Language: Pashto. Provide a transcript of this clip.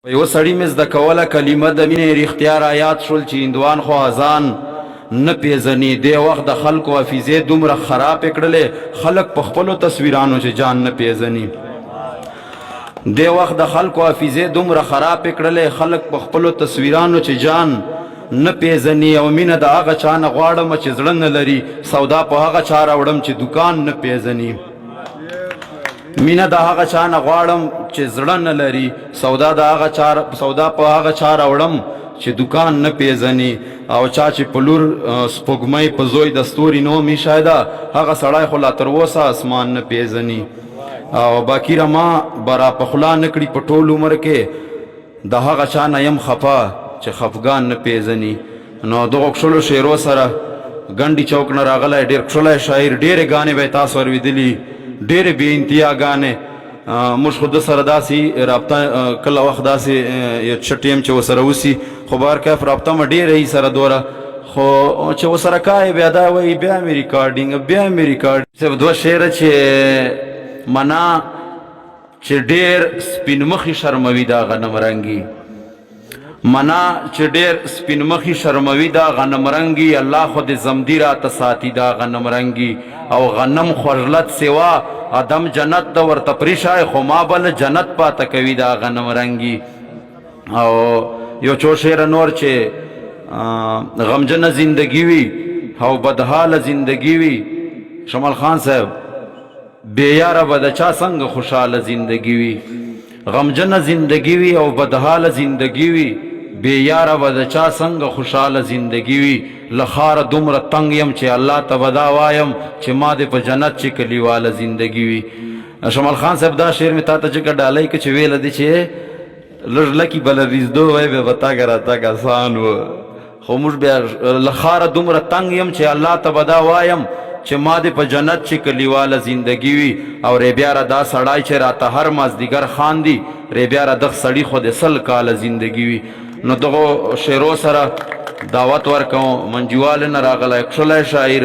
په یوه سړي مې زده کوله کلمه د مینې، رښتیا را یاد شول چې هندوان خو اذان نه پېزني. دې وخت د خلکو حافظې دومره خرابې کړلې، خلک په خپلو تصویرانو چې جان نه پېزني. دې وخت د خلکو حافظې دومره خرابې کړلې، خلک په خپلو تصویرانو چې جان نه پېزني. او مینه د هغه چا نه غواړم چې زړه نه لري، سودا په هغه چا راوړم چې دوکان نه پېزني. مینه د هغه چا نه غواړم چې زړه نه لري، سودا د هغه چا سودا په هغه چا راوړم چې دوکان نه پیژني. او چا چې په لور سپوږمۍ په زوی د ستوري نوم ایښی ده، هغه سړی خو لا تر اوسه اسمان نه پیژني. او باقي رما به را پخلا نه کړي په ټول عمر کې، د هغه چا نه یم خفه چې خفګان نه پیژني. نو دغو کښلو شعرو سره ګنډي چوک نه راغلی ډېر کښلی شاعر، ډېرې ګانې به یې تاسو اورېدلي، ډېرې بې انتها ګانې. موږ خو ده سره داسې رابطه کله وخت داسې یو څه ټیم چې ورسره وسي، خو بهر کیف رابطه مه ډېره یي سره دوره، خو چې ورسره کایې بیا دا وایي بیا مې ریکارډینګ، بیا مې ریکارډ. صرف دوه شعره چې منا چې ډېر سپین مخي شرموي دا غنم رنګي، منا چې ډېر سپین مخي شرموي دا غنم رنګي، الله خو دې زمدي راته ساتي دا غنم رنګي. او غنم خوږلت سوا ادم جنت د ورته پریشای، خو ما بل جنت پاته کوي دا غنم رنګي. او یو څو شعر نور چې غمجنه زندگی وي او بدحاله زندگی وي، شمال خان صاحب بې یاره به د چا څنګه خوشحاله زندګي وي، غمجنه زندګي وي او بدحاله زندګي وي، بې یاره به د چا څنګه خوشحاله زندګي وي. له ښاره دومره تنګ یم چې الله ته به دا وایم چې ما دې په جنت چې کلیواله زندګي وي. شمال خان صاحب دا شعر مې تاته چې ډالۍ که چې ویله دې چې لږ لکي بله ریزدو وای بیا به تګ راتګ اسان و، خو موږ بیا له ښاره دومره تنګ یم چې الله ته به دا وایم چې ما دې په جنت چې کلیواله زندګي وي. او ریبیاره دا سړی چې راته هر مازدیګر خاندي، ریبیاره دغ سړي خو دې 100 کاله زندګي وي. نو دغو شعرو سره دعوت ورکوم منجیوال نه راغلی کښلی شاعر